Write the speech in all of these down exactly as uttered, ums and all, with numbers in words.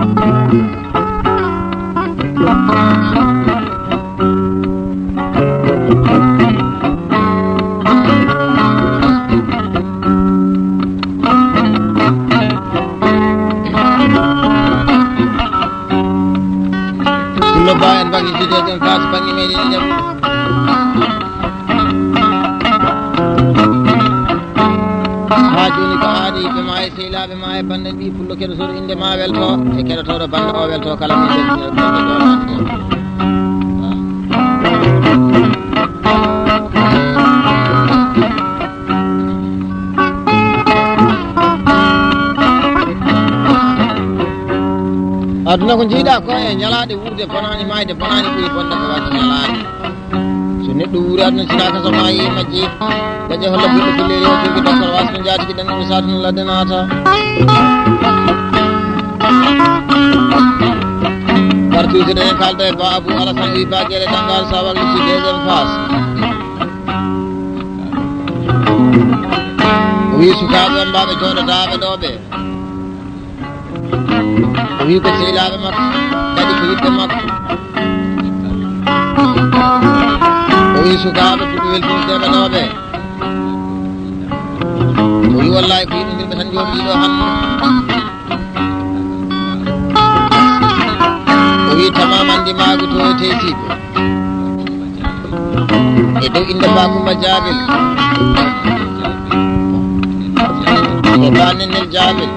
Pullo Ba en bagi jide ɗon kaas bangi meɗi ɗiɗam. Haa jooni ko haali ɓe maayi. Sehilaaɓe ma e banndee ɓiy pullo keɗotooɗo innde ma welto, e keɗotooɗo bannde o welto kala min beltinii. Aduna ko njiiɗa ko e ñalaaɗe wuurde bonaani maayde bonaani ɓuri bonde ko waɗi ñalaaɗe. So neɗɗo wuuri aduna sinaaka so maayi e majji. Daƴe holla ɓiɗɗo pulleeri o tuubi dokkor wasno jaatigi ɗan ɗum saatu no ladde naata. Partout eɗen kalda e Ba Abou Alassane wi Ba Guéré Dangal Sawak Lutti deuxième phase. O wi sukaaɓe on mbaaɓe jooɗodaaɓe ɗo ɓe. O wi ko sehilaaɓe makko, kadi ko yiɗɓe makko. O wi sukaaɓe ɓe weltini deeɓanooɓe. O wi wallaahi ko yiɗondirɓe tan jooɗiiɗo hannde. O wi tamaman ndimaagu to e teysiiɓe. E dow innde Ba Kumba Jaabil. E Ba Nennel Jaabil.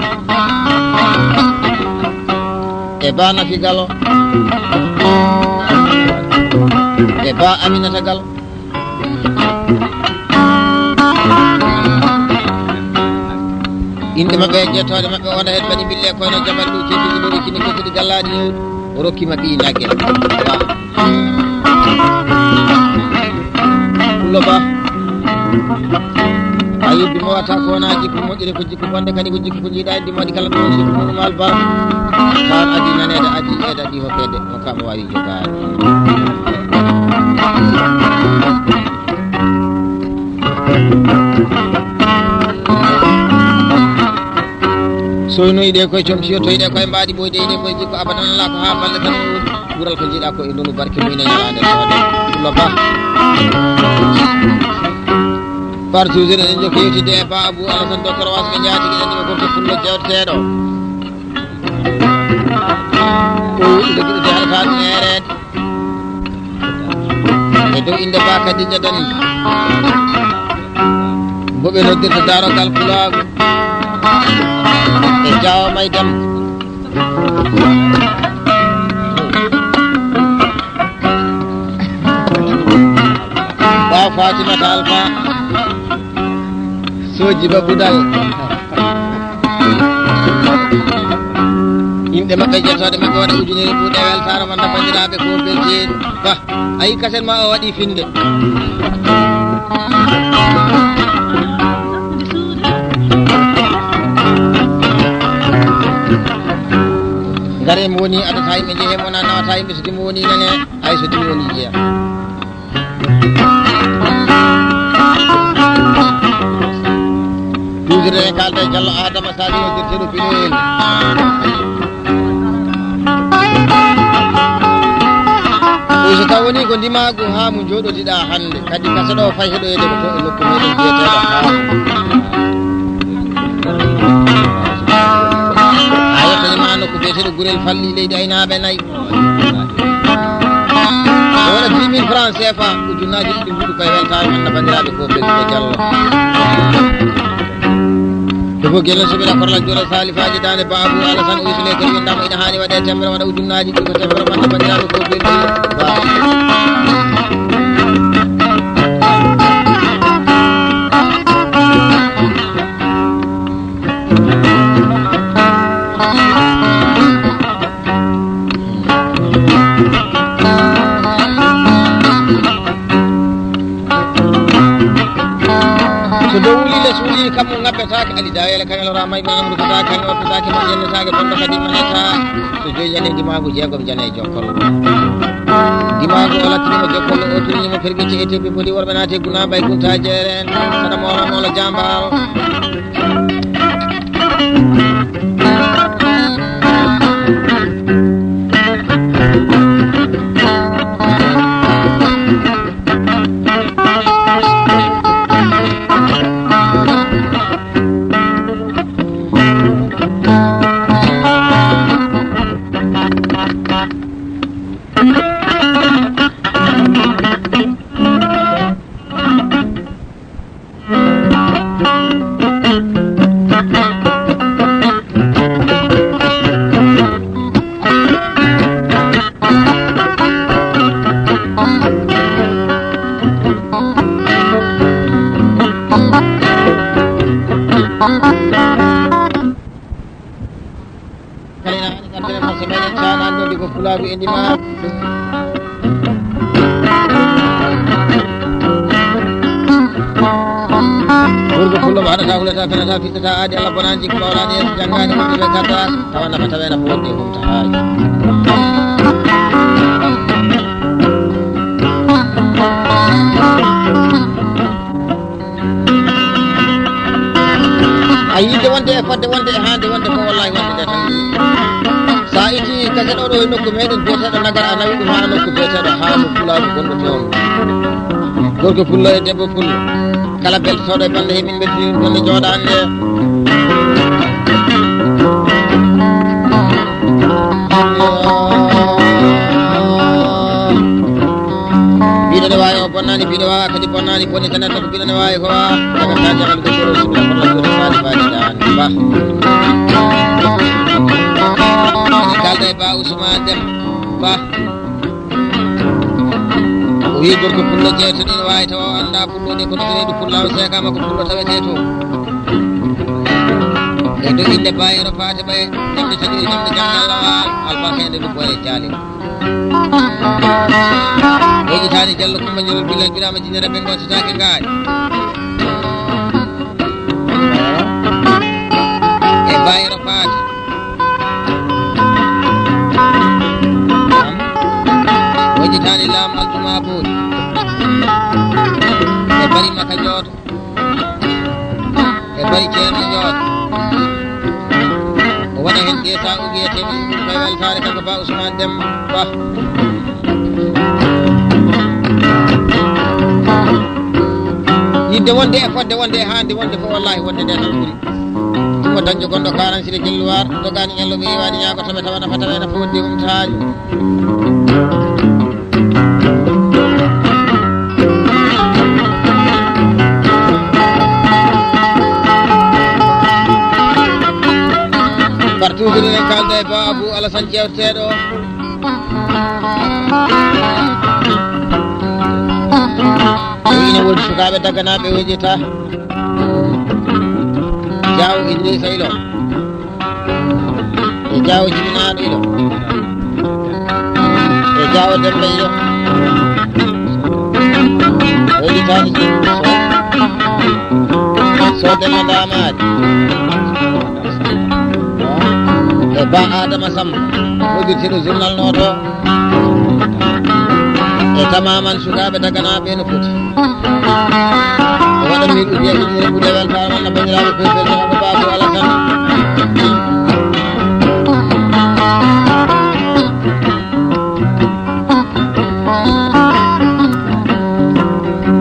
E Ba Nafi Galo. E Ba Aminata Galo. Innde maɓɓe e jettooɗe maɓɓe wona heen mbaɗi mbille kono jamal ɗum keɓi ɗiɗi kini kesuɗi gallaaɗi hewɗi. O rokki ma ɓii nagge. Ba. Pullo Ba. A yeddi mo wata ko wona jikku moƴƴere ko jikku bonde kadi ko jikku ko jiiɗa eddi moɗi kala ɗon jikku mo ɗum albar. Tan adi nanede adi eda ɗi hokkede mo kam wawi jogaade. Soynoyɗe koye comciyo toyɗe koye mbaɗi ɓoyde ine koye jikko abadan ala ko ha balle tan. Ɓural ko jiiɗa ko e ndunu barke mum ine ñalaande soode. Pullo Ba. Partout eɗen jokki yewtidde e Ba Abou Alassane Docteur Wasɓe jaatigi en ɗum gorko pullo jewteteɗo. O jogui ɗo jahalata ɗum erede. E dow innde Ba Kadija Dani. Mbo ɓe noddirta Darogal Pulaagu. E Jaawa May Dem. Ba Fatimata Alfa. Soji Ba Budal. Inɗe maɓɓe jettooɗe maɓɓe waɗa ujunere buuɗe weltaare wonda banndiraaɓe ko beltiiɗo. Ba, a yi kaset ma o waɗi finde. Ngare mo woni adata yimɓe jehe mo na nawata yimɓe so dimo woni nane ay so dimo woni jeya. Toujours en kalda e Jallo Adama Sali o dirteɗo Pinoyel. Ɗum so taw woni ko ndimaagu haa mo njooɗodiɗa hannde, kadi kasa ɗo fay heɗoyede ko to e nokku meɗen biyeteɗo haa. A yettanima nokku biyeteɗo Gurel Falli leydi aynaaɓe nayi. O waɗa dix mille francs C F A, ujunnaaji ɗiɗi mbuɗu koye weltaare men, no banndiraaɓe fof, ɓe Diallo. Ɗo fof gelen suɓira korlal jola salifaaji daande Ba Abou Alassane Ousmane kadi winndama ina haani waɗe temedere, waɗa ujunnaaji ɗiɗi ko temedere, bannde banndiraaɓe fof, ɓe Ba. So dow wuli, les wuli, kammu ngabbetaake, Ali Dawele kan elora may, men amru kata kan wattataake, mo yennetaake, bonɗo kadi manata. So joyi jane, dimaagu jeegom jane e jokkol. Dimaagu o lattinima jokkol, o tunima pergiti e tebbi bodi worɓe naati e guna bay gunta jeere en. Sada moolo moolo jambaaro. Meɗen caɗan ɗo, ɗi ko pulaagu e ndima. Gorko pullo mo haɗata, hulata, fenata, fistata, aadi Allah bonanji, ko ɓawlani yeeso, janngaani, ko ɓe katta, tawa nafa, tawa ena fof wonde humta haaji. A yiide wonde e fodde wonde e haande wonde fof, wallahi wonde nde tan. Sa itti kaset oɗo e nokku meɗen biyeteɗo Nagar, a nawi ɗum ha nokku biyeteɗo Haamu Pulaagu gonɗo toon. Gorko pullo e debbo pullo. Kala beltotoɗo e bande he min beltini ɗum ɗon e jooɗaande. Mbiɗo ne waawi o bonnaani, mbiɗo waawa kadi bonnaani, boni tan tan ko mbiɗo ne waawi ko waawa. Daga ka jamal ko soro sumna kono jooɗo faade faade daan. Ba. Kalda e Ba Ousmane Dem. Ba. O wi gorko pullo jeeto ni no waawi tawa o annda pullo ni kono reedu pullaawo seekaama ko pullo tawetee to. E dow innde Bayero Faati Ɓay, ñamde taƴoy ñamde jam Yalla Waal, Alfa Seynde Lubbo e Jaali. Wejitaani Jallo Kumba Njolol Bilal Biraama Jinere Ɓe Ngootitaake Ngaari. E Bayero Faati. Wejitaani Laam Altuma Boodi. E Bari Maka Jooto. E Bari Ceerno Jooto. O waɗa heen geesa o wiyeteeɗo Yumɓe Koye Weltaare kanko Ba Ousmane Demba. Yidde wonde e fodde wonde e haande wonde fof, wallahi wonde nde tan ɓuri. Ɗum ko dañjo gonɗo Karan Sire Gelluwaar, dogaani ñallo mi waɗi ñaago tame tawa nafa tawa ena fof wonde humtaani. Partout eɗen kalda e Ba Abou Alassane jeewteteeɗo. Ina woodi sukaaɓe dagganaaɓe wejita. Jaaw Idrissa Ilo. E Jaawo Jibinaaɗo Ilo. E Jaawo Demba Ilo. Weli taani so, so Demba Ndamaari. E Ba Adama Samb. Hoɗirteɗo journal noto. E tamaman sukaaɓe daganaaɓe no foti. O waɗa min udiya ujunere ɓuuɗe weltaare walla banndiraaɓe pulɓe to ko Ba Abou Alassane.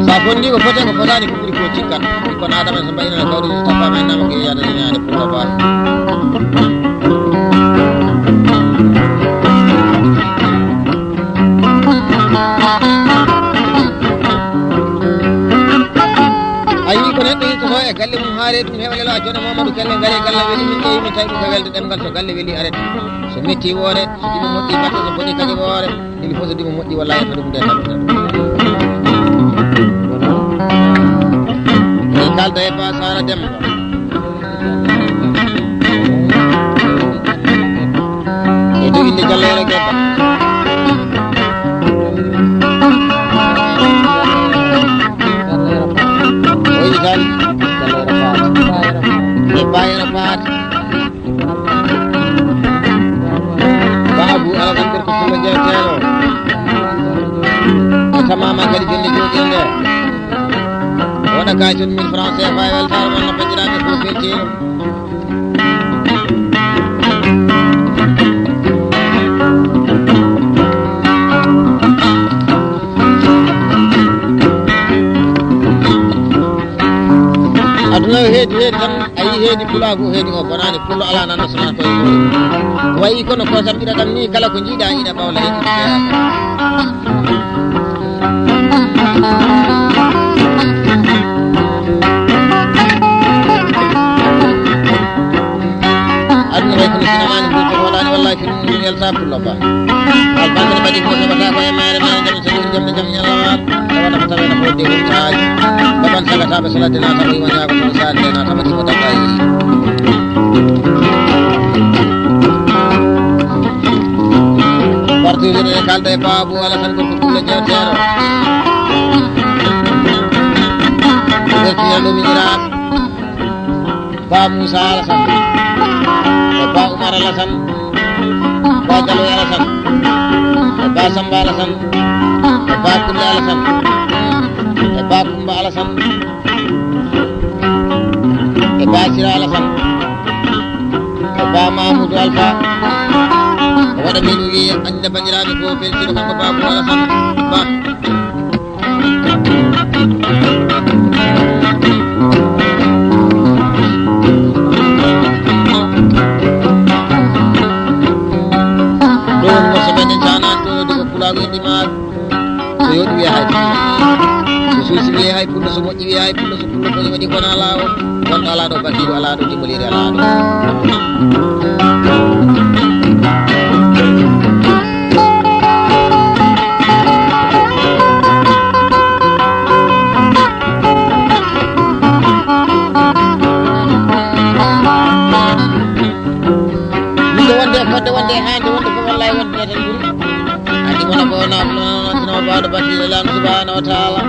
Sa fondi ko fote ko fotaani ko ɓuri ko cikkat. Kono Adama so mbayno no kawruji tappaama e nama ko yiyata ñaande pour Ba. A yii ko neɗɗo yiltotoo e galle mum, haa reedu mum heɓa lelo, a jooɗo Mamadou Kelle, ngare galle weli min, ƴeewi min, tawi ɗum ko welde ɗemngal, so galle weli, arete. So metti woore, so ɗimo moƴƴi batte, so boni kadi woore, ɗiɗi fof so ɗimo moƴƴi, wallahi, to ɗum nde tan. Min kalda e Ba Sara Demba. E dow innde Jallo Yero Gedda. O yi tan. E Ba Yero Faati. Ba Abou Alassane Gorko Pullo jeeteeɗo. O tamaama kadi jonde jooɗinde. Waɗa kay toon mille francs C F A e weltaare mon no banndiraaɓe fof weltiima. Aduna o heedi, heedi tan, a yii heedi pulaagu, heedi o bonaani, pullo alaa nan o sonaa koye mum. Ko wayi kono ko samɗira ɗam ni, kala ko jiiɗa ina ɓawla heedi. Aduna way kono sinamaani, mbuuɗo waɗaani, wallahi, ko ɗum ɗum yalta pullo ba. Albanke no mbaɗi ko heɓata ko e mayre, mayre jam, so ɗum jam, jam, ñalawma. Tawa nafa tawa nafa wonde wontaani. Baban sagataaɓe salade naata, o yiwa ñaago, kono sa nde naata, mbaɗi ko dabba e yiɗi. Alda e Baabu Alasan gorko Pullo Jewteero. Gorko Yero Lomi Jiraaf. Ba Muusa Alasan. E Ba Umar Alasan. Ba Jaloy Alasan. E Ba Samba Alasan. E Ba Kulle Alasan. E Ba Kumba Alasan. E Ba Sira Alasan. E Ba Mamoudou Alpha. O waɗa min wiye annda banndiraaɓe fof beltiiɗo kanko Ba Alasan Ba. Ɗo woni morso men en canan ɗo, ɗo ko pulaagu en ɗimaak. So yooɗi wiye hay pullo. So suusi wiye hay pullo, so moƴƴi wiye hay pullo, so pullo kono waɗi kono alaa o. Wonɗo alaa ɗo, bakiiɗo alaa ɗo, dimboliiɗo alaa ɗo. Miɗo wonde e fodde, wonde e haande, wonde fof wallahi wonde tan ɓuri. Andi wona ko wona, wona, wona, wona baawɗo baɗɗiɗo Laamɗo subhanahu wa taala.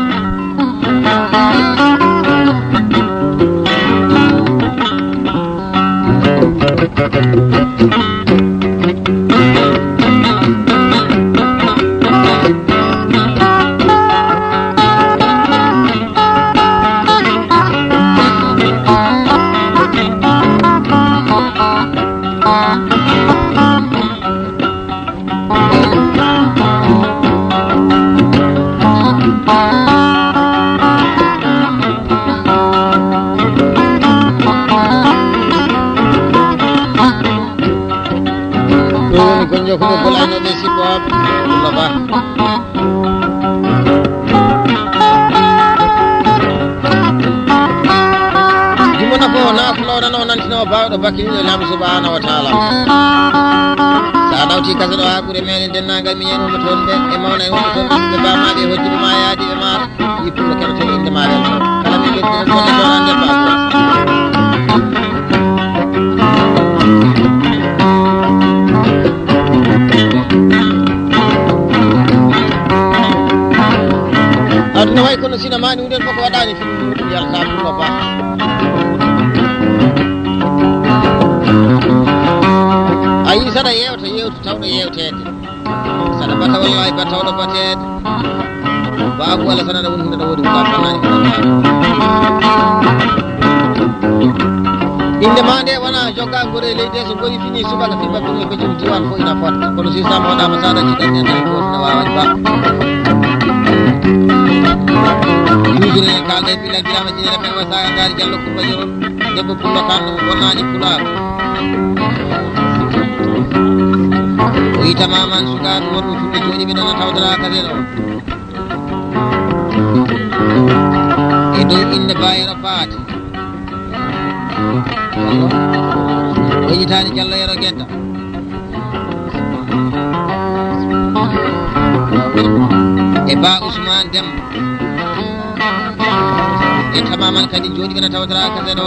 Ɗum woni ko jokkugol golaynoɓe sippooɓe Abdullah Ba. Jumbo nafo na ko lawɗano nantino baawɗo bakkiliɗo Laamɗo subhanahu wa taala. Sa nawti kasa ɗo haa ɓure meɗen denndaangal miñen wonɓe toon ɓe e mawna e wonɓe toon ɓe bamaaɓe e hoɗdiiɓe ma e yaadiiɓe ma. Yi pullo keɗoto innde ma welto. Kala min ɓe ɗum wonde ɗo ande ba. Aduna way kono sinama ni wunden fof ko waɗani fi yalta pullo ba. A yi saɗa yewta yewta tawɗo yewtede. Saɗa bata wallahi ba tawɗo bateede. Baabu walla tan aɗa woni hunde aɗa woodi wula fannaani ko ɗon. Innde ma nde wona jogga ngori e leydi he so ngori fini subaka fimba ɗum e becum diwan fof ina fodde. Kono si sama waɗama saɗa jiɗan ñande hay gooto ne wawa ba. Yujure en kalda e bilal birama jinere men wa saga ngaari jallo kumba jorol. Debbo pullo kan wonani pulaar. O yitama man sukaaɓe wonɓe fulɓe jooɗiɓe ɗon a tawdara kasen o. E dow innde ba Yero Paate. O yitaani Jallo Yero Gedda. E ba Usmaan Demba. E tamaman kadi jooɗi ɓena tawtara kafe ɗo.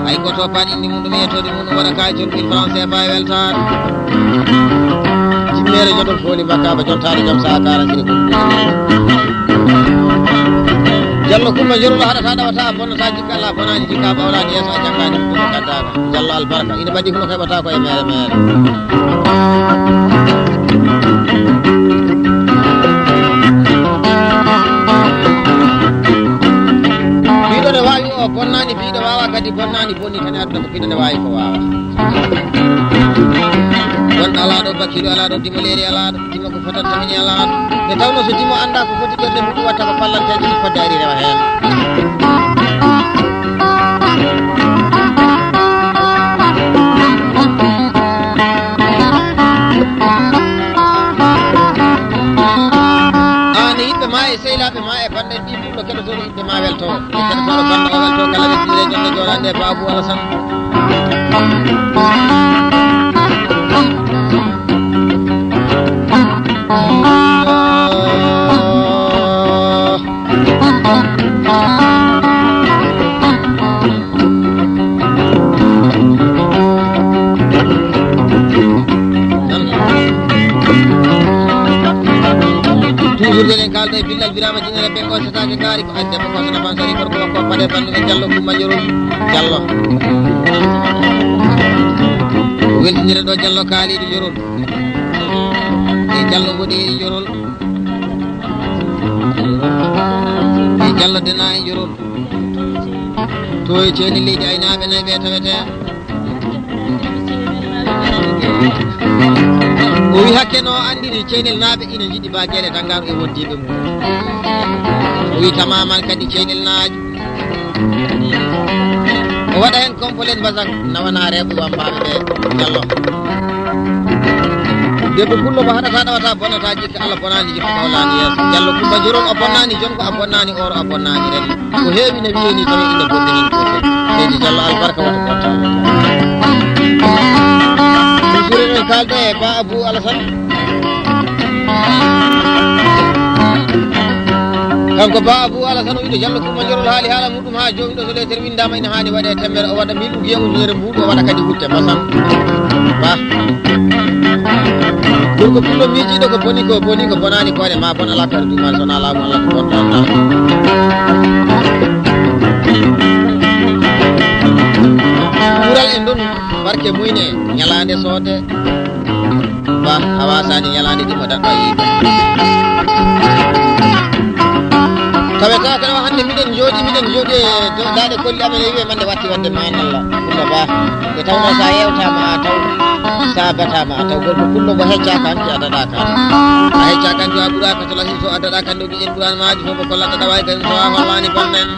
Hay goto paani indi mum ɗum e yettoode mum ɗum waɗa ka jolɓi français ba e weltaare. Jimmere joɗol fooli mbakka ba jontaade jom sa kara sini ko. Jallo kumba jolɗo haɗata ɗawata bonnata jikka Allah bonaji jikka bawlaji yeeso a jakkani ɗum kaddaka. Jallo albarka ina mbaɗi kono heɓata ko e mere mere. Mbiɗo ne wawi o bonnani mbiɗo wawa kadi bonnani. Woni tan e aduna ko piɗo nde wawi ko wawa. Won alaɗo bakkilu alaɗo dimo leeri alaɗo dimo ko fotanta mini alaɗo. Nde tawno so dimo anda ko foti ɓerde mum watta ko pallanteje ɗi fodde ari rewa hen. An e yiɓɓe ma e sehilaɓe ma e banɗe ɗi ɗum ɗo keɗotoɗo yiɓɓe ma welto. Keɗotoɗo banɗo o welto kala ɓe ɗiɗe jonde joɗande e Babu Alasan. Ɗe Billal Birama Jinere ɓe o setaake gaari ko adde ko kosono bansari gorko makko paɗe banndum e Jallo Kumba Njorol. Jallo. Weltinire ɗo Jallo Kaaliiɗo Njorol. E Jallo Mboɗeeri Njorol. E Jallo Dena e Njorol. To e ceeni leydi aynaaɓe nayi ɓe tawete. O wi hakke no anndiri ceenel naaɓe ina njiɗi baageele tanngaangu e wondiiɓe mum. O wi tamaman kadi ceenel naajo. O waɗa heen kompoleen mbasak nawana rewɓe wambaaɓe ɓe Jallo. Debbo pullo ko haɗata ɗawata bonnata jikka Allah bonaani jikka mawlaani yeeso. Jallo Kumba Jorol a bonnaani jonko a bonnaani oro a bonnaani renndo. Ko heewi ne wiyee ni tawi ina bonni heen gootel. Seydi Jallo albarka wata bonta. Ɗum ɓuri ɗen kaalde e Ba Abou Alassane. Kanko Ba Abou Alassane o wiɗo Jallo Kumba Jorol haali haala muɗum haa jooɗiɗo so leetere winndaama ina haani waɗe temedere o waɗa mil ugiya ujunere mbuuɗu o waɗa kadi wutte mbasan. Ba. Gorko pullo miijiiɗo ko boni ko boni ko bonaani koore ma bon alaa kadi duumaani so wonaa laamu Allah ko bon ɗon ɗon. Ɓural en ɗon barke muyne ñalaande soode. Ba a wasaani ñalaande ɗimo daɗɗo yiide. Tawata kala hannde miɗen jooɗi miɗen jooɗi e dow daaɗe kolli amen e wiye mande watti wadde manalla. Ɗum no ba. Nde tawnoo so a yeewtaama a taw, so a bataama a taw, gorko pullo mbo heccaaka hanki a daɗaaka. A heccaaka hanki a ɓuraaka to lasi so a daɗaaka hanki o giƴen ɓuraani maaji fof mbo kollata ɗawaay kadi so a hollaani bonɗen.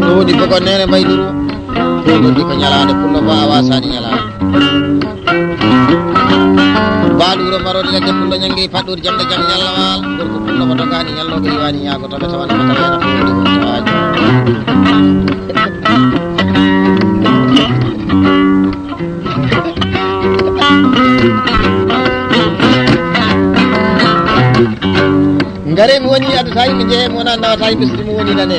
Ɗo woni bogo nene mbayduru. Ɗo woni ko ñalaande pullo ba a wasaani ñalaande. Baalu wuro mbaroodi ladde pullo ñanngi paɗɗude jamɗe jam ñallawal. Gorko pullo mo dogaani ñallooɓe iwaani ñaago to ɓe tawana ko taweena ko woni wonto waajo. Ngare mi woni adata yimɓe jeeye mo wona nawata yimɓe sidi mo woni nane.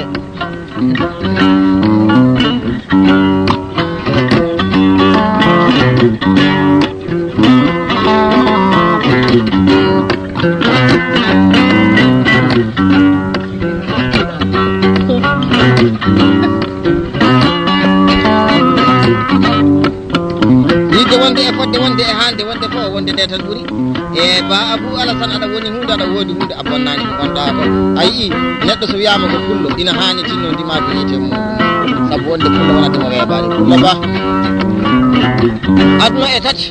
Yiɗde wonde e fodde wonde e hande wonde fof wonde nde tan ɓuri. E ba Abou Alassane aɗa woni hunde aɗa woodi hunde a bonnaani ko gonɗa ko. A yii neɗɗo so wiyaama ko pullo ina haani tinno ndima ko yiite mum. Sabu wonde pullo wonande mo weebaani pullo ba. Aduna e tati.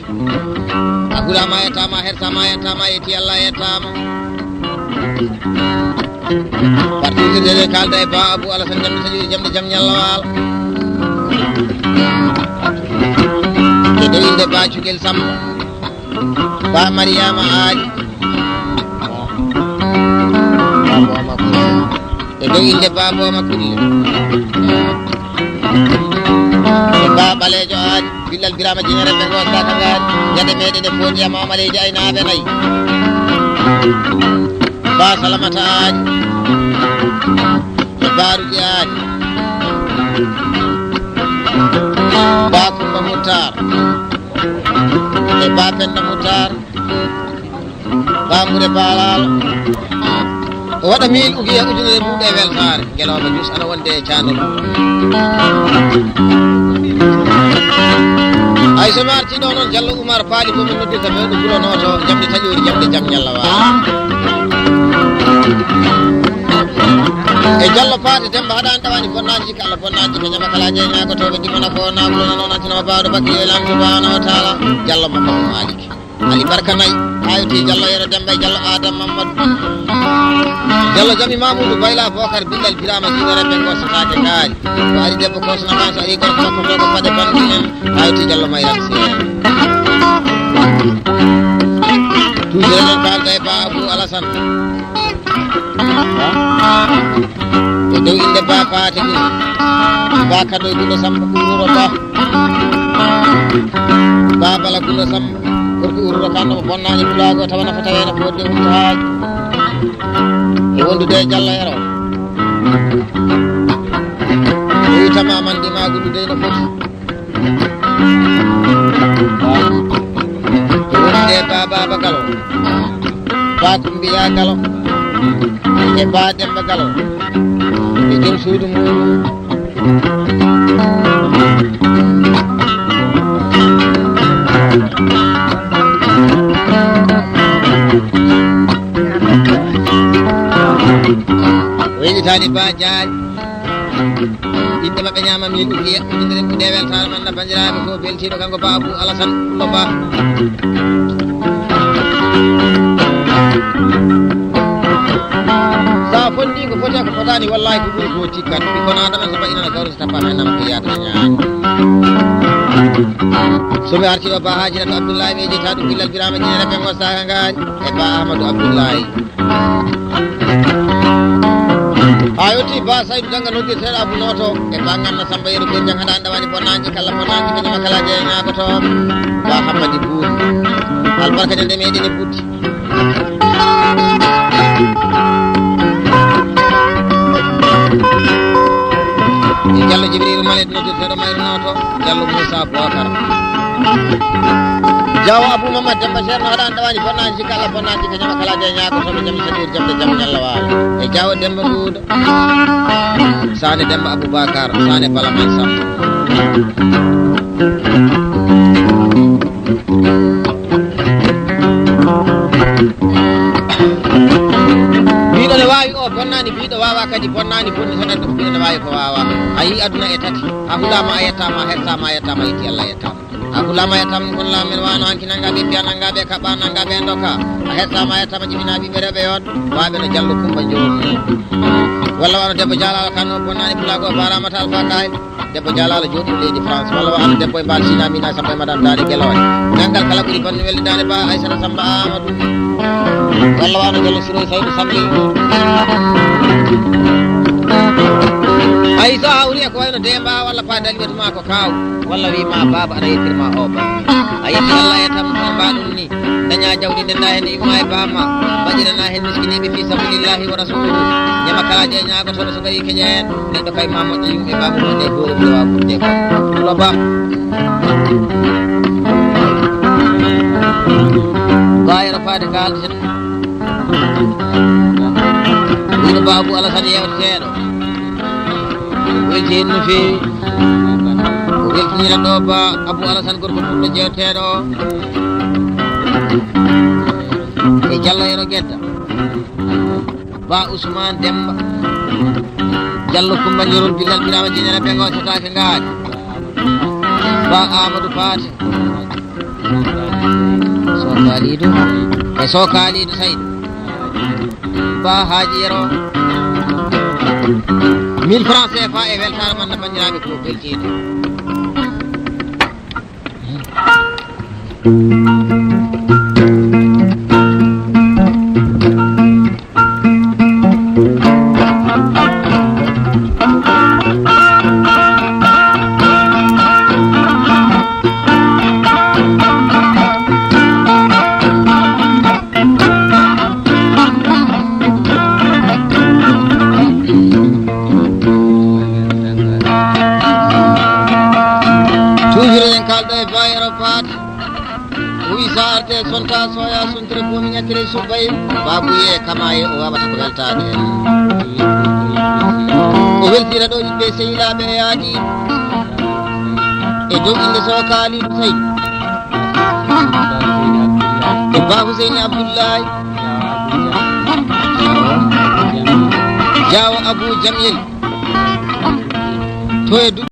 A hulaama a yettaama a hersaama a yettaama a yetti Allah a yettaama. Parti sirde kalda e ba Abou Alassane jamde saƴude jamde jam ñalla waalo. E dow innde ba Cugel Samma. Ba Mariama Aali. E dow innde Baaba Makkulle. E Ba Ɓaleejo Aali. Billal Birama Jinere ɓe gosata ngaari. Ñande meɗen e Fodiya Mama Leydi Aynaaɓe nayi. Ba Salamata Aali. E Ba Rugi Aali. Ba Kumba Muttar. E Ba Penda Muttar. Ba Mure Baalal. O waɗa mil ugiya ujunere mbuuɗe e weltaare. Gelooba Jus ana wonde e caandol. Ay so mi artii ɗo noon Jallo Umar Paali ko min noddirta ɓe ɗo Guro Nooto jamde taƴoori jamde jam ñalla waalo. E Jallo Paate Demba haɗaani ɗawaani bonnaaji jikka Allah bonnaaji jikka ñama kala jey ñaagotooɓe dimana ko naawulo na noon antinama baawɗo bakki e lam subhanahu wa taala. Jallo Mamadou Malick. Ali Barka Nayi, Ayoti Jallo Yero Demba e Jallo Adam Mamadou. Jallo Jami Mamoudou Bayla Bokar Billal Birama Jinere ɓe gosataake ngaari. Ko ari debbo kosna kan so ari gorko makko to ko faɗe banndi en. Ayoti Jallo Mayral Seen. Toujours eɗen kaalda e Ba Abou Alassane. E dow innde Ba Paate ɗum. Ba Kadoy Gullo Samba Uuro Ba. Ba Bala Gullo Samba. Gorko Uuro Kan no bonnaaji pulaago tawa nafa taweeno ko wonde hunde haaji. E wondude e Jallo Yero. O witama mande ma guddude no foti. Wonde Ba Baba Galo, Ba Kumbiya Galo, e Ba Demba Galo, e joom suudu mum. O yiɗitaani Ba Jaari. Inde maɓɓe ñaama min ɗum ƴiya ujunere ɓuuɗe weltaare man na banndiraaɓe ko beltiiɗo kanko Ba Abou Alassane Pullo Ba. Sa fonni ko foti ko fotaani wallahi ko ɓuri ko tikkat ɓikkon adama so mbaɗinana gawri so tappa men nama ko yaata ñaani. So mi arti ɗo Ba Hajirata Abdoullahi mi jeyta ɗum Billal Birama Jinere ɓe gostaka ngaani e Ba Amadou Abdoullahi. A yetti Ba Saydu Dannga noddirteeɗo Abu Nooto e Ba Nganna Samba Yero Birjang haɗaani ɗawaani bonnaaji kala bonnaaji ko ñama kala jeynaako toon. Ba Hammadi Buuri. Albarka ñande meeɗen e buddi. E Jallo Jibril Malet noddirteeɗo Mayru Nooto. Jallo Moussa Bokar. Jawo Abou Mamadou Demba Ceerno haɗaani ɗawaani bonnaaji jikka Allah bonnaaji jikka ñama kala de ñaago toon jam sadir jamde jam ñalla waalo. E Jawo Demba Guudo. Sane Demba Aboubacar, Sane Balaman Sam. Biɗo ne waawi o bonnaani, biɗo waawa kadi bonnaani, bonni tan addu biɗo ne waawi ko waawa. A yii aduna e tati, a hulaama a yettaama, a hersaama a yettaama, a yetti Allah a yettaama. A hulaama a yettaama, kono laamen waano hanki nanngaa ɓe piya, nanngaa ɓe kaɓɓa, nanngaa ɓe ndokka. A hersaama a yettaama, jibinaa ɓiɓɓe rewɓe yoon, waaɓe no Jallo Kumba Joom. Walla wano debbo jaalaɗo kan noon bonnaani pulaago o baaraama ta alfa kaay. Debbo jaalaɗo jooɗi leydi France, walla wano debbo e mbaal Sina Mina Samba e Madame Daade Geloy. Nanngal kala ɓuri bonde welde daande ba Aysata Samba Amadou. Walla wano Jallo Suroy Saydu Sambi. Ay so hawri e ko wayno Demba walla Pa Dali wetuma ko kaaw, walla wi ma baaba ana yettirma o ba. A yetti Allah e tam tan mbaɗum ni. Daña jawdi ndenda hen yumma e bamma, mbaɗirana hen miskiniɓe fi sabilillahi wa rasuluhu. Ñama kala je ñaagotoɗo so gawi keƴa hen, neɗɗo kay ma moƴƴa yumɓe bamma moƴƴa e gorum rewa ɓurde ko. Pulo ba. Bayro faade kalde ten. Wino Babou Alassane yewteteɗo. Welti hen no feewi. O weltinira ɗo Ba Abou Alassane gorko fulɓe jewteteɗo o. E Jallo Yero Gedda. Ba Ousmane Demba. Jallo Kumba Jorol Bilal Birama Jinere ɓe gosatake ngaari. Ba Amadou Paté. Sokalidu. E Sokalidu Saïd. Ba Haji Yero. Mille francs C F A e weltare man na bandiraɓe ko beltiɗo. Toujours en kalɗo e Ba Yero Paté. O wi sa arte sonta soya sontre bomi ñakkire subbay. Babuye kamaye o wawata ko weltade. O weltira ɗo yimɓe sehilaɓe e yaadi. E dow inde so kaali sey. E Ba Huseyni Abdullahi. Yaawo Abu Jamil. To e du-